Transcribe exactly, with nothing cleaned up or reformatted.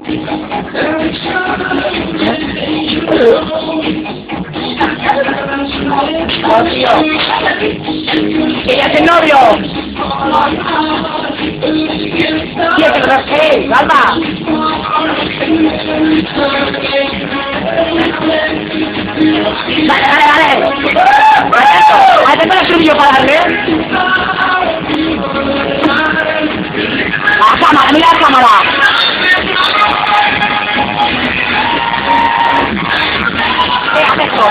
No, tío. Que ya es el novio. Tío, que no sé, calma. Dale, dale, dale. Ahí te pones un vídeo para darle. La cámara, mira la cámara. Pégate esto.